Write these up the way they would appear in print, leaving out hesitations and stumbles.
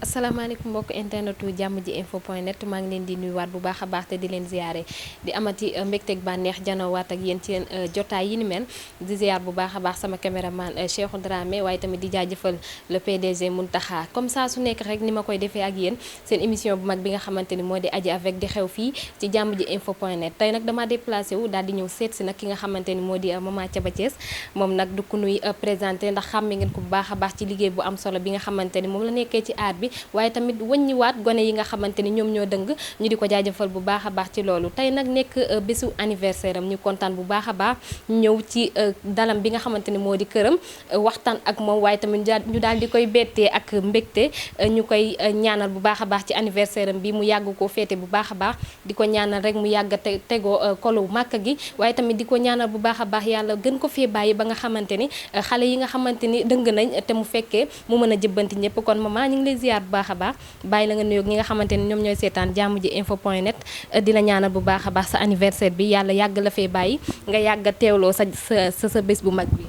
asalaamaaleykum mbokk internetu jammjinfos.net maa ngi leen di nuyuwaat bu baax a baax te di leen ziare di amati mbégteeg bànneex janowaat ak yéen ci jotaay yi ni mel di ziar bu baax a baax sama caméraman Cheikh Dramé waaye tamit di jaajëfal le PDG Muntaxa comme ça su nekk rek ni ma koy defee ak yéen seen émission bu mag bi nga xamante ni moo di aji avec di xew fii ci jammjinfos.net tey nag dama déplacé wu daal di ñëw seet si nag ki nga xamante ni moo di maman Thiaba Thiès moom nag du ku nuy présenté ndax xàmme ngeen ko bu baax a baax ci liggéey bu am solo bi nga xamante ni moom la nekkee ci aar bi waaye tamit wàññiwaat gone yi nga xamante ni ñoom ñoo dëng ñu di ko jaajëfal bu baax a baax ci loolu tey nag nekk bésu anniversaire am ñu kontaan bu baax a baax ñëw ci dalam bi nga xamante ni moo di këram waxtaan ak moom waaye tamit ñu daal di koy bettee ak mbégte ñu koy ñaanal bu baax a baax ci anniversaire am bi mu yàgg koo féete bu baax a baax di ko ñaanal rek mu yàgg tegoo kolu màkk gi waaye tamit di ko ñaanal bu baax a baax yàlla gën ko fee bàyyi ba nga xamante ni xale yi nga xamante ni dëng nañ te mu fekkee mu mën a jëbbanti ñëpp kon maman ñu ngi lay ziar bu baax a baax bàyyi la nga nuyoog ñi nga xamante ni ñoom ñooy seetaan jammjinfos.net di la ñaanal bu baax a baax sa anniversaire bi yàlla yàgg la fee bàyyi nga yàgg a teewloo sa bés bu mag bi.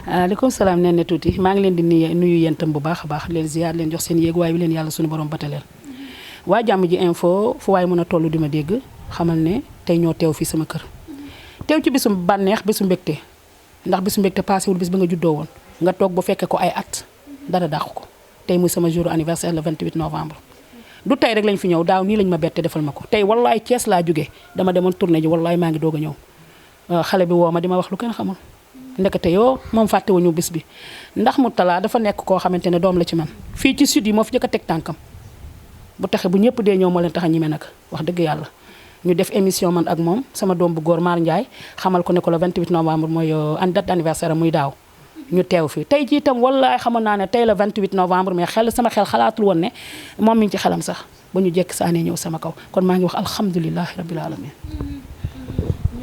aleykum salaam nee na tuuti maa ngi leen di nuyu yéen tam bu baax a baax leen ziar leen jox seen yéeguwaay bi leen yàlla suñu borom bataleel waa Jammji-info fu waaye mën a toll di ma dégg xamal ne tey ñoo teew fii sama kër teew ci bisu bànneex bisu mbégte ndax bisu mbégte passé wul bis ba nga juddoo woon nga toog bu fekkee ko ay at dara dàqu ko tey muy sama jour anniversaire le 28 novembre du tey rek lañ fi ñëw daaw nii lañ ma bette defal ma ko tey wallaay Thiès laa jógee dama demoon tournée ji wallaay maa ngi doog a ñëw xale bi woo ma di ma wax lu kenn xamul ndekete yoo moom fàttewuñu bis bi ndax mu talaa dafa nekk koo xamante ne doom la ci man fii ci sud yi moo fi jëkk a teg tànkam bu taxe bu ñëpp dee ñëw moo leen tax a ñime nag wax dëgg yàlla ñu def émission man ak moom sama doom bu góor Mar Ndiaye xamal ko ne ko le 28 novembre mooy date d'anniversaire muy daaw ñu teew fii tey jii itam wallaay xamoon naa ne tey la 28 novembre mais sama xel xalaatul woon ne moom mi ngi ci xelam sax ba ñu jekk saanee ñëw sama kaw kon maa ngi wax alhamdulilahi rabbil alamin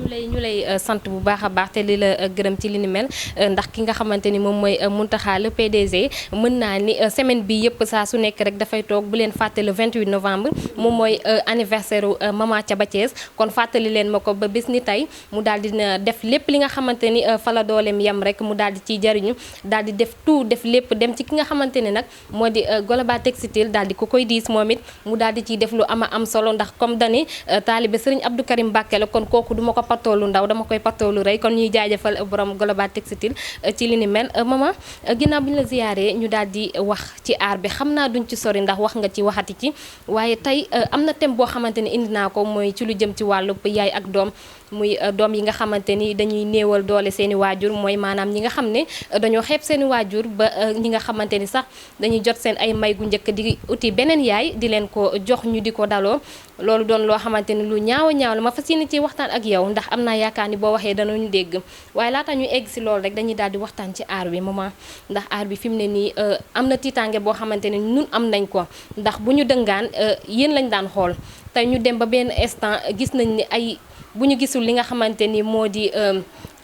ñu lay sant bu baax a baax te li la gërëm ci li ni mel ndax ki nga xamante ni moom mooy Muntaxa le PDG mën naa ni semaine bi yëpp saa su nekk rek dafay toog bu leen fàtte le 28 novembre moom mooy anniversaire maman Thiaba Thiès kon fàttali leen ma ko ba bis ni tey mu daal di def lépp li nga xamante ni fa la dooleem yem rek mu daal di ciy jariñu daal di def tout def lépp dem ci ki nga xamante ni nag moo di Global Textile daal di ko koy diis moom it mu daal di ciy def lu ama am solo ndax comme dani taalibe Serigne Abdou Karim Mbàkke la kon kooku duma ko patoolu ndaw dama koy patoolu rëy kon ñuy jaajëfal borom Global Textile ci li ni mel maman ginnaaw bi ñu la ziyaaree ñu daal di wax ci aar bi xam naa duñ ci sori ndax wax nga ci waxati ci waaye tey am na thème boo xamante ni indi naa ko mooy ci lu jëm ci wàllu yaay ak doom muy doom yi nga xamante ni dañuy néewal doole seeni waajur mooy maanaam ñi nga xam ne dañoo xeeb seeni waajur ba ñi nga xamante ni sax dañuy jot seen ay may gu njëkk di uti beneen yaay di leen ko jox ñu di ko daloo loolu doon loo xamante ni lu ñaaw a ñaaw la ma fas yéene ci waxtaan ak yow ndax am naa yaakaar ni boo waxee danañu dégg waaye laata ñu egg si loolu rek dañuy daal di waxtaan ci aar bi maman ndax aar bi fi mu ne nii am na tiitaange boo xamante ni ñun am nañ ko ndax bu ñu dëngaan yéen lañ daan xool tey ñu dem ba benn instant gis nañ ni ay bu ñu gisul li nga xamante ni moo di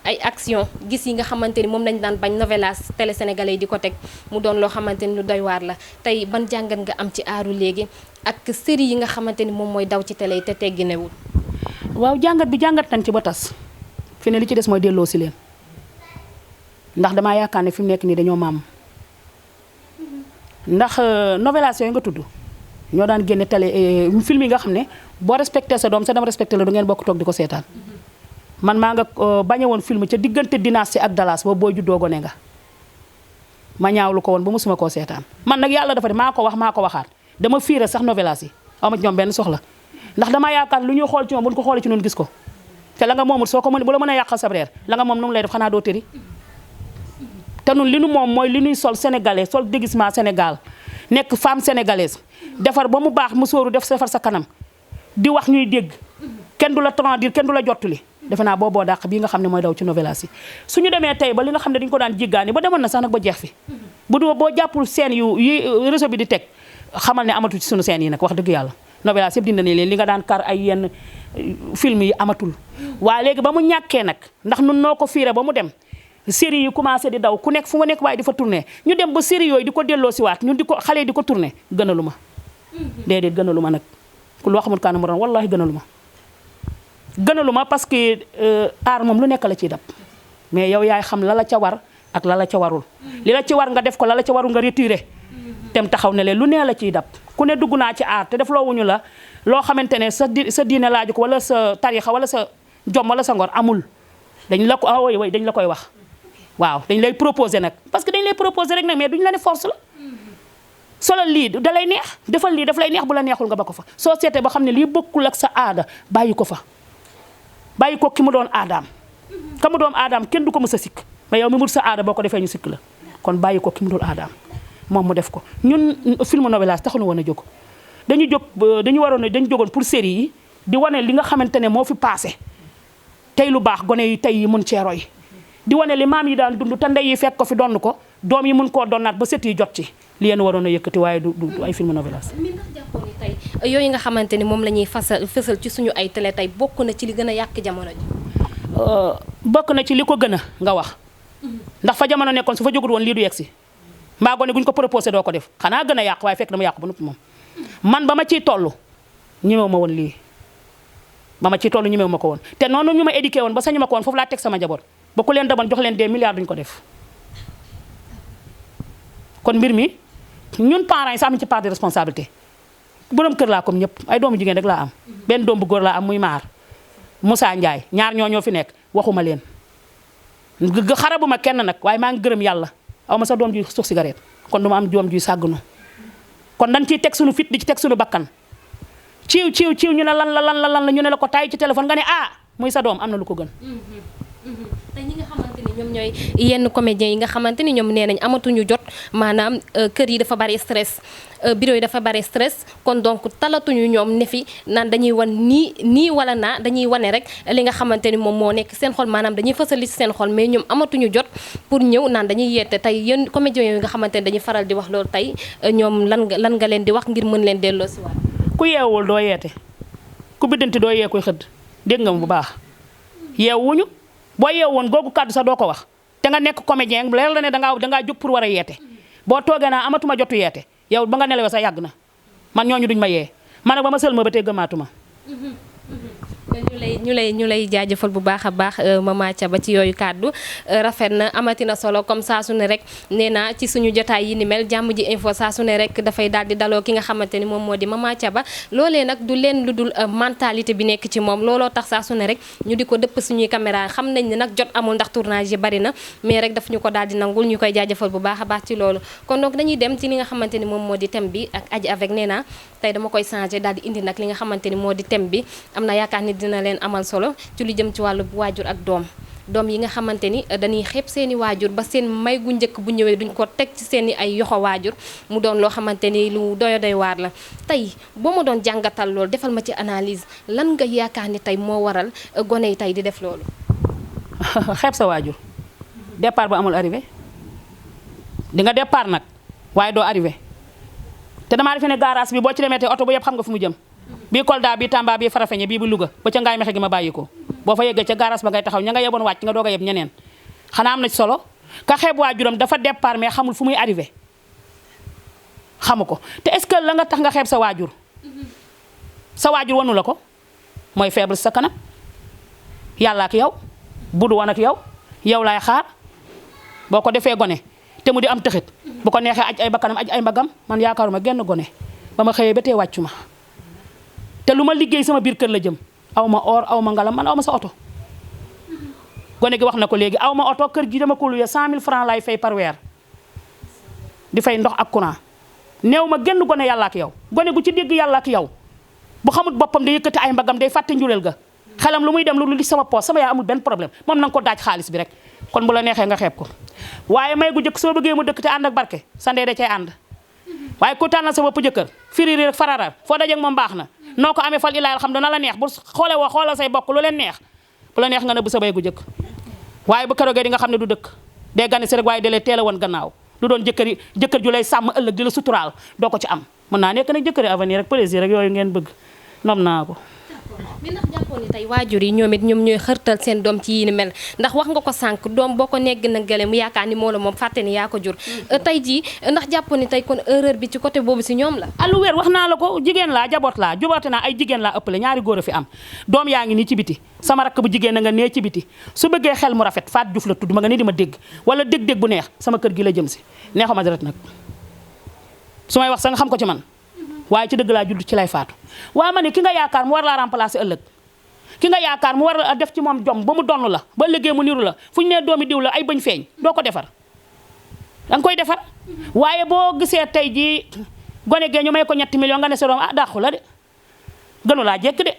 ay action gis yi nga xamante ni moom lañ daan bañ Novelas télé sénégalais yi di ko teg mu doon loo xamante ni lu doy waar la tey ban jàngat nga am ci aaru léegi ak série yi nga xamante ni moom mooy daw ci télé yi te tegginewul waaw jàngat bi jàngat nañ ci ba tas fi ne li ci des mooy delloo si leen ndax damaa yaakaar ne fi mu nekk nii dañoo maam ndax Novelas yooyu nga tudd ñoo daan génne télé film yi nga xam ne boo respecté sa doom sa dem respecté la du ngeen bokk toog di ko seetaan man maa nga bañe woon film ca diggante Dynastie ak Dallas boobu boo juddoo gone nga ma ñaawlu ko woon ba mosuma koo seetaan man nag yàlla dafa de maa ko wax maa ko waxaat dama fiire sax Novelas yi awma ci ñoom benn soxla ndax damaa yaakaar lu ñuy xool ci moom bu ñu ko xoolee ci noonu gis ko te la nga moomul soo ko mën bu la mën a yàqal sa reer la nga moom nu mu lay def xanaa doo tëri te nun li nu moom mooy li ñuy sol sénégalais sol déguisement Sénégal nekk femme sénégalaise defar ba mu baax mu sóoru def defar sa kanam di wax ñuy dégg kenn du la traduire kenn du la jottali defe naa booboo dàq bii nga xam ne mooy daw ci Novelas yi suñu demee tey ba li nga xam ne dañu ko daan jéggaani ba demoon na sax nag ba jeex fi bu du boo jàppul seen yu yi réseau bi di teg xamal ne amatul ci suñu seen yi nag wax dëgg yàlla Novelas yëpp dindi nañ leen li nga daan kar ay yenn film yi amatul waaye léegi ba mu ñàkkee nag ndax nun noo ko fiire ba mu dem série yi commencé di daw ku nekk fu ma nekk waaye di fa tourné ñu dem ba série yooyu di ko delloo si waat ñun di ko xale yi di ko tourné gënalu ma déedéet gënalu ma nag ku loo xamul kaana mu ron wallahi gënalu ma parce que aar moom lu nekk la ciy dab mais yow yaay xam la la ca war ak la la ca warul li la ci war nga def ko la la ca warul nga retiré dem taxaw ne leen lu nee la ciy dab ku ne dugg naa ci aar te def loo wuñu la loo xamante ne sa diine laaju ko wala sa tarixa wala sa jom wala sa ngor amul dañ la ko way dañ la koy wax waaw dañ lay proposer nag parce que dañ lay proposer rek nag mais duñ la ne force la solo lii da lay neex defal lii daf lay neex bu la neexul nga ba ko fa soo seetee ba xam ne lii bokkul ak sa aada bàyyi ko fa bàyyi ko ki mu doon aadaam ka mu doon aadaam kenn du ko mës a sikk mais yow mi mul sa aada boo ko defee ñu sikk la kon bàyyi ko ki mu doon aadaam moom mu def ko ñun film Novelas taxuñu woon a jóg dañu jógoon pour série yi di wane li nga xamante ne moo fi passé tey lu baax gone yi tey yi mun cee roy di wane li maam yi daan dund te ndey yi fekk ko fi donn ko doom yi mun koo donnaat ba sët yi jot ci li yéen waroon a yëkkati waaye du ay film Novelas. mi ndax jàppoon ni tey yooyu nga xamante ni moom la ñuy fësal ci suñu ay télé tey bokk na ci li gën a yàq jamono ji. bokk na ci li ko gën a nga wax ndax fa jamono nekkoon su fa jógul woon lii du yegg si mbaa gone guñ ko proposé doo ko def xanaa gën a yàq waaye fekk dama yàq ba noppi moom man ba ma ciy toll ñemewu ma woon lii ba ma ciy toll ñemewu ma ko woon te noonu ñu ma éduqué woon ba sañu ma ko woon foofu laa teg sama njaboot ba ku leen demoon jox leen des milliards duñ ko def kon mbir mi ñun parents yi sax am ci part de responsabilité borom kër laa comme ñëpp ay doomu jigéen rek laa am benn doom bu góor laa am muy maar Moussa Ndiaye ñaar ñoo fi nekk waxuma leen xarabuma kenn nag waaye maa ngi gërëm yàlla aw ma sa doom juy suux cigarette kon du ma am doom juy sàggnu kon dañ ciy teg suñu fit di ci teg suñu bakkan ciiw ñu ne lan la ñu ne la ko taay ci téléphone nga ne ah muy sa doom am na lu ko gën. te ñi nga xamante ni ñoom ñooy yenn comédiens yi nga xamante ni ñoom nee nañ amatuñu jot maanaam kër yi dafa bari stress bureau yi dafa bari stress kon donc talatuñu ñoom ne fi naan dañuy wan nii wala naa dañuy wane rek li nga xamante ni moom moo nekk seen xol maanaam dañuy fësali ci seen xol mais ñoom amatuñu jot pour ñëw naan dañuy yeete tey yenn comédiens yooyu nga xamante ni dañuy faral di wax loolu tey ñoom lan nga leen di wax ngir mën leen delloo si waat. ku yeewul doo yeete ku biddanti doo yee koy xëdd dégg nga bu baax yeewuñu boo yeewoon googu kàddu sax doo ko wax te nga nekk comédien leer la ne dangaa jóg pour war a yeete boo toogee naa amatuma jotu yeete yow ba nga nelawee sax yàgg na man ñooñu duñ ma yee man nag ba ma sël ma ba tey gëmaatuma. ñu lay jaajëfal bu baax a baax Mama Thiaba ci yooyu kàddu rafet na amatina solo comme saa su ne rek nee naa ci suñu jotaay yi ni mel jàmm ji info saa su ne rek dafay daal di daloo ki nga xamante ni moom moo di Mama Thiaba loolee nag du leen lu dul mentalité bi nekk ci moom looloo tax saa su ne rek ñu di ko dëpp suñuy caméra xam nañ ne nag jot amul ndax tournage yi bari na mais rek daf ñu ko daal di nangul ñu koy jaajëfal bu baax a baax ci loolu kon donc dañuy dem ci li nga xamante ni moom moo di thème bi ak aji avec nee naa tey dama koy changé daal di indi nag li nga xamante ni moo di thème bi am na yaakaar ni dina leen amal solo ci lu jëm ci wàllu waajur ak doom yi nga xamante ni dañuy xeeb seeni waajur ba seen may gu njëkk bu ñëwee duñ ko teg ci seeni ay yoxo waajur mu doon loo xamante ni lu doy waar la tey boo ma doon jàngatal loolu defal ma ci analyse lan nga yaakaar ni tey moo waral gone yi tey di def loolu. xeeb sa waajur départ bu amul arrivé di nga départ nag waaye doo arrivé te damaa defe ne garage bi boo ci demee te oto bu yëpp xam nga fu mu jëm. bii Kolda bii Tamba bii Farafeñe bii bu Louga ba ca ngaay mexe gi ma bàyyi ko boo fa yeggee ca garage ba ngay taxaw ña nga yeboon wàcc nga doog a yeb ñeneen xanaa am na ci solo ka xeeb waajuram dafa départ mais xamul fu muy arrivé xamu ko te est-ce que la nga tax nga xeeb sa waajur wanu la ko mooy faible sa kanam yàlla ak yow budu woon ak yow laay xaar boo ko defee gone te mu di am tëxit bu ko neexee aj ay bakkanam aj ay mbagam man yaakaaruma genn gone ba ma xëyee ba tey wàccu ma te lu ma liggéey sama biir kër la jëm aw ma or aw ma ngalam man aw ma sa oto gone gi wax na ko léegi aw ma oto kër gi dama ko luye 100 000 francs lay fay par weer di fay ndox ak courant néew ma genn gone yàlla ak yow gone gu ci dégg yàlla ak yow bu xamut boppam day yëkkati ay mbagam day fàtte njureel ga xelam lu muy dem lu li sama poos sama yaay amul benn problème moom na nga ko daaj xaalis bi rek kon bu la neexee nga xeeb ko waaye may gu jëkk soo bëggee mu dëkk te ànd ak barke sa ndey da cay ànd waaye ku tànnal sa bopp jëkkër firiri rek fararar foo dajeeg moom baax na noo ko amee fal ilaay xam dana la neex bu xoolal say bokk lu leen neex bu la neex nga nëbb sa bay gu jëkk waaye bu keroogee di nga xam ne du dëkk day gane si rek waaye dalee teel a woon gannaaw du doon jëkkër ju lay sàmm ëllëg di la suturaal doo ko ci am mën naa nekk nag jëkkëri avenir rek plaisir rek yooyu ngeen bëgg nom naa ko. mi ndax jàppoon ni tey waajur yi ñoom ñooy xërtal seen doom ci yi ni mel ndax wax nga ko sànq doom boo ko negg na gale mu yaakaar ni moo la moom fàtte ni yaa ko jur tey jii ndax jàppoon ni tey kon erreur bi ci côté boobu si ñoom la allu wér wax naa la ko jigéen laa jaboot laa juboote naa ay jigéen laa ëppale ñaari góor a fi am doom yaa ngi nii ci biti sama rakk bu jigéen na nga nee ci biti su bëggee xel mu rafet Faat Juuf la tudd ma nga nii di ma dégg wala dégg-dégg bu neex sama kër gi la jëm si neexuma deret nag su may wax sa nga xam ko ci man waaye ci dëgg laa judd ci lay faatu. waa ma ne ki nga yaakaar mu war laa remplacer ëllëg ki nga yaakaar mu war a def ci moom jom ba mu donn la ba liggéey mu niru la fu ñu nee doomi diw la ay bañ feeñ doo ko defar da nga koy defar. waaye boo gisee tey jii gone gee ñu may ko 3 millions nga ne sa doom ah dàqu la de gënu laa jekk de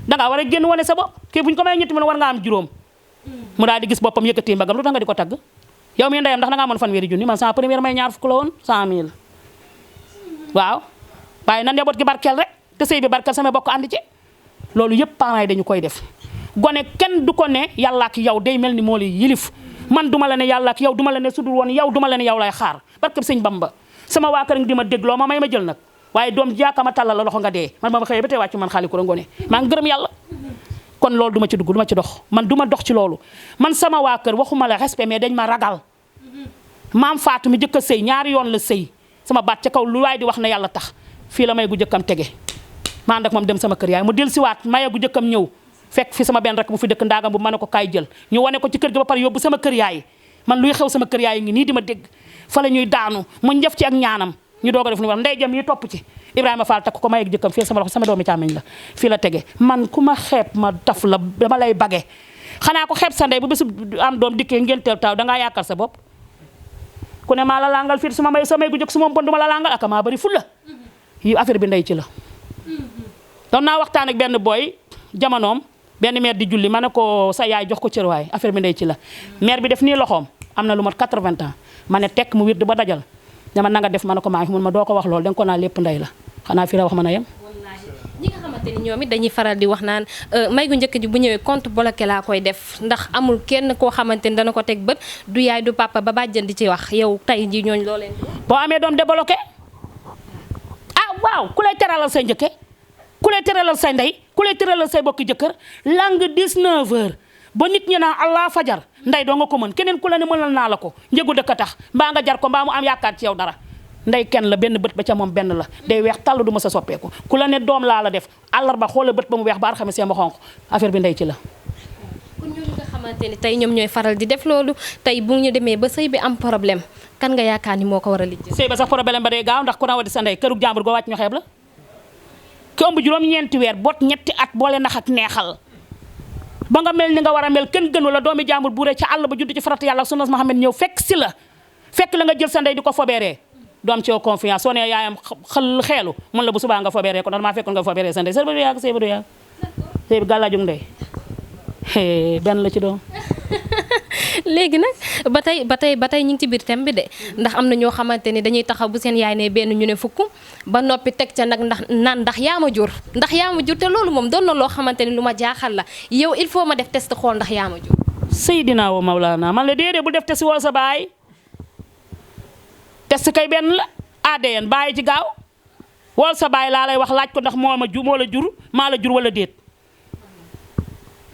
dangaa war a génn wane sa bopp kii bu ñu ko may 3 millions war nga am juróom mu daal di gis boppam yëkkati mbagam lu tax nga di ko tagg yow mi ndeyam ndax da ngaa amoon fanweeri junni man sama première may ñaar fukk la woon 100 000 waaw waaye nan njaboot gi barkeel rek te sëy bi barkeel sama bokk ànd ci loolu yëpp parents yi dañu koy def gone kenn du ko ne yàlla ak yow day mel ni moo lay yilif man duma la ne yàlla ak yow duma la ne sudul woon yow duma la ne yow lay xaar barkeb sëñ Bamba sama waa kër ngi di ma dégloo ma may ma jël nag waaye doom jaakama tàllal la loxo nga dee man ba ma xëyee ba tey wàccu man xaali ko ngone maa ngi gërëm yàlla kon loolu du ma ci dugg du ma ci dox man du ma dox ci loolu man sama waa kër waxuma la respect mais dañ ma ragal maam Fatou mi jëkk a sëy ñaari yoon la sëy sama baat ca kaw lu waay di wax ne yàlla tax fii la may gu jëkkam tege ma ànd ak moom dem sama kër yaay mu del siwaat maye gu jëkkam ñëw fekk fi sama benn rek bu fi dëkk ndaagam bu ma ne ko kaay jël ñu wane ko ci kër gi ba pare yóbbu sama kër yaay man luy xew sama kër yaay ngi nii di ma dégg fa la ñuy daanu mu njëf ci ak ñaanam ñu doog a def lu wax ndey jëm yi topp ci Ibrahima Fall takk ko maye gu jëkkam fii sama loxo sama doomi càmmiñ la fii la tege man ku ma xeeb ma taf la dama lay bage xanaa ko xeeb sa ndey bu bésu am doom dikkee ngénteel taw dangaa yaakaar sa bopp ku ne maa la langal fii su ma may sa may gu jëkk su moom bon du ma la langal ak maa bari ful la yi affaire bi ndey ci la doon naa waxtaan ak benn booy jamonoom benn maire di julli ma ne ko sa yaay jox ko cër waay affaire bi ndey ci la maire bi def nii loxoom am na lu mat 80 ans ma ne tekk mu wird ba dajal dama nanga def ma ne ko maa ngi mun ma doo ko wax loolu da nga ko naa lépp ndey la xanaa fii la wax mën a yem. wallaahi ñi nga xamante ni ñoom it dañuy faral di wax naan may gu njëkk ji bu ñëwee compte bloqué laa koy def ndax amul kenn koo xamante ni dana ko teg bët du yaay du papa ba bàjjan di ci wax yow tey ji ñooñu loo leen boo amee doom débloqué ah waaw ku lay teralal say njëkke ku lay teralal say ndey ku lay teralal say bokki jëkkër lang 19 heures ba nit ñi naan allah fajar ndey doo nga ko mën keneen ku la ne mënal naa la ko njëgu dëkk tax mbaa nga jar ko mbaa mu am yaakaar ci yow dara ndey kenn la benn bët ba ca moom benn la day weex tàll du ma sa soppeeku ku la ne doom laa la def àllarba xoola bët ba mu weex ba alxames ma xonq affaire bi ndey ci la. kon ñooñu nga xamante ni tey ñoom ñooy faral di def loolu tey bu ñu demee ba sëy bi am problème kan nga yaakaar ni moo ko war a lijjanti. sëy ba sax problème ba day gaaw ndax ku na wadi sa ndey kërug jàmbur goo wàcc ñu xeeb la ki ëmb juróom-ñeenti weer boot ñetti at boole nax ak neexal ba nga mel ni nga war a mel kenn gënu la doomi jàmbur buuree ca àll ba judd ci farata yàlla ak sunnas Muhammad ñëw fekk si la fekk la nga jël sa ndey di ko fobeeree du am ci yow confiance soo nee yaayam xel xeelu mun la bu subaa nga fobeeree ko ndax maa fekkoon nga fobeeree sa ndey sëy ba du yàgg sëy ba du yàgg sëy bi gàllaajug ndey benn la ci doom. léegi nag ba tey ñu ngi ci biir thème bi de ndax am na ñoo xamante ni dañuy taxaw bu seen yaay ne benn ñu ne fukk ba noppi teg ca nag ndax yaa ma jur te loolu moom doon na loo xamante ni lu ma jaaxal la yow il faut ma def test xool ndax yaa ma jur. Seydina wa Mawlana man la déedéet bu def test woo sa baay test kay benn la ADN bàyyi ci gaaw wol sa baay laa lay wax laaj ko ndax moo la jur maa la jur wala déet.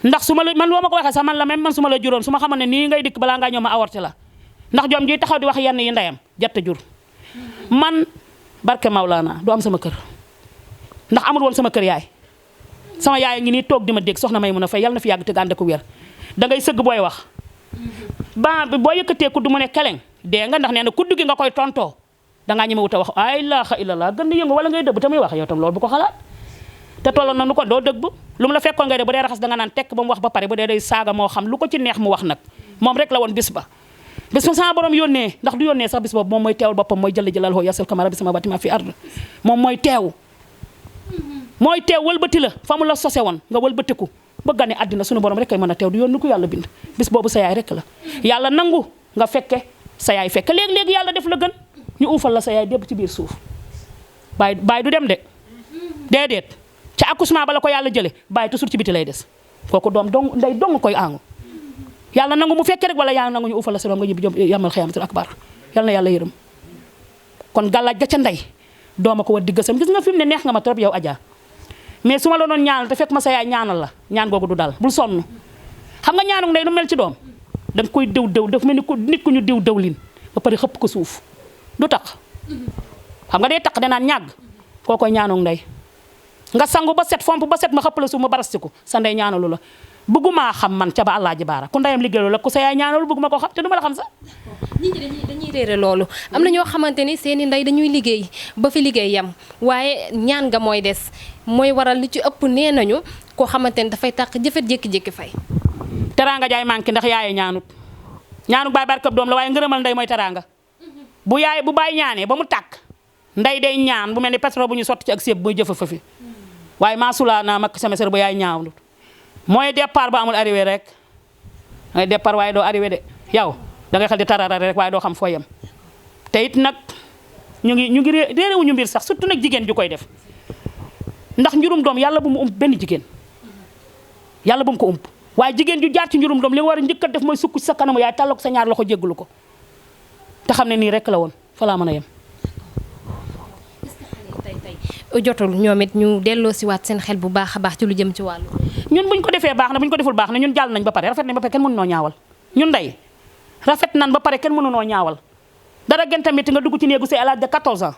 ndax su ma la man loo ma ko waxee sax man la même man su ma la juróon su ma xamoon ne nii ngay dikk balaa ngaa ñëw ma avorté la ndax joom ji taxaw di wax yenn yi ndeyam jatta jur man barke Maulana du am sama kër ndax amul woon sama kër yaay sama yaay ngi nii toog di ma dégg soxna may mun a fay yal na fi yàgg te gànde ko wér da ngay sëgg booy wax ba boo yëkkatee kudd mu ne keleng dee nga ndax nee na kudd gi nga koy tontoo dangaa ñeme wut a wax ay laaxa illallah gën di yëngu wala ngay dëbb te muy wax yow tam loolu bu ko xalaat te tolloon na nu ko doo dëgg lu mu la fekkoon ngay de bu dee raxas danga naan tekk ba mu wax ba pare bu dee day saaga moo xam lu ko ci neex mu wax nag moom rek la woon bis ba sama borom yónnee ndax du yónnee sax bis boobu moom mooy teewul boppam mooy jël jëlal hoo yasal kamara bi sama batima fi ard moom mooy teew wëlbati la fa mu la sose woon nga wëlbatiku ba gane àddina suñu borom rek kay mën a teew du yónni ko yàlla bind bis boobu sa yaay rek la yàlla nangu nga fekke sa yaay fekke léegi-léegi yàlla def la gën ñu uufal la sa yaay débb ci biir suuf baay du dem de déedéet ca accouchement ba la ko yàlla jële bàyyi toujours ci biti lay des kooku doom dong ndey dong koy àngu yàlla nangu mu fekkee rek wala yàlla nangu ñu ufal la sa doom nga ñibbi jom yamal xiyamatul akbar yàlla na yàlla yërëm kon gàllaaj ga ca ndey dooma ko war diggasam gis nga fi mu ne neex nga ma trop yow Adja mais su ma la doon ñaanal te fekk ma sa yaay ñaanal la ñaan googu du dal bul sonn xam nga ñaanu ndey nu mel ci doom danga koy dëw daf mel ni nit ku ñu diw dëwlin ba pare xëpp ko suuf du tax xam nga day tax danaan ñàgg koo koy ñaanu ndey nga sangu ba set fomp ba set ma xëpp la suuf ma barastiku sa ndey ñaanalu la bëgguma xam man ca ba Alaaji Baara ku ndeyam liggéeyaloo la ku sa yaay ñaanal bëgguma ko xam te duma la xam sax. nit ñi dañuy réere loolu am na ñoo xamante ni seeni ndey dañuy liggéey ba fi liggéey yam waaye ñaan nga mooy des mooy waral li ci ëpp nee nañu koo xamante ni dafay tàq jëfet jékki-jékki fay. teraanga jaay manqué ndax yaaye ñaanut baay barkab doom la waaye ngërëmal ndey mooy teraanga bu baay ñaanee ba mu tàkk ndey day ñaan bu mel ni pétrole bu ñu sotti ci ak séeb muy jëfa fa fi waaye maasula naa makk sama sër ba yaay ñaawut mooy départ ba amul arrivé rek mooy départ waaye doo arrivé de yow da ngay xel di tararare rek waaye doo xam foo yem te it nag ñu ngi réerewuñu mbir sax surtout nag jigéen ju koy def ndax njurum doom yàlla bu mu ump benn jigéen yàlla bu mu ko ump waaye jigéen ju jaar ci njurum doom li nga war a njëkk a def mooy sukk ci sa kanamu yaay tàllal ko sa ñaar loxo jéggalu ko te xam ne nii rek la woon fa laa mën a yem. tey jotul ñoom it ñu delloo si waat seen xel bu baax a baax ci lu jëm ci wàllu. ñun buñ ko defee baax na buñ ko deful baax na ñun jàll nañ ba pare rafet nañ ba pare kenn mënu noo ñaawal ñun ndey rafet nan ba pare kenn mënu noo ñaawal dara gën tamit nga dugg ci néegu say à l'âge de 14 ans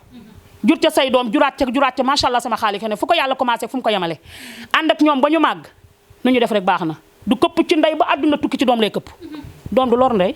jur ca say doom juraat ca macha allah sama xaalis ne fu ko yàlla commencé fu mu ko yemale ànd ak ñoom ba ñu màgg nu ñu def rek baax na du këpp ci ndey ba àdduna tukki ci doom lay këpp doom du lor ndey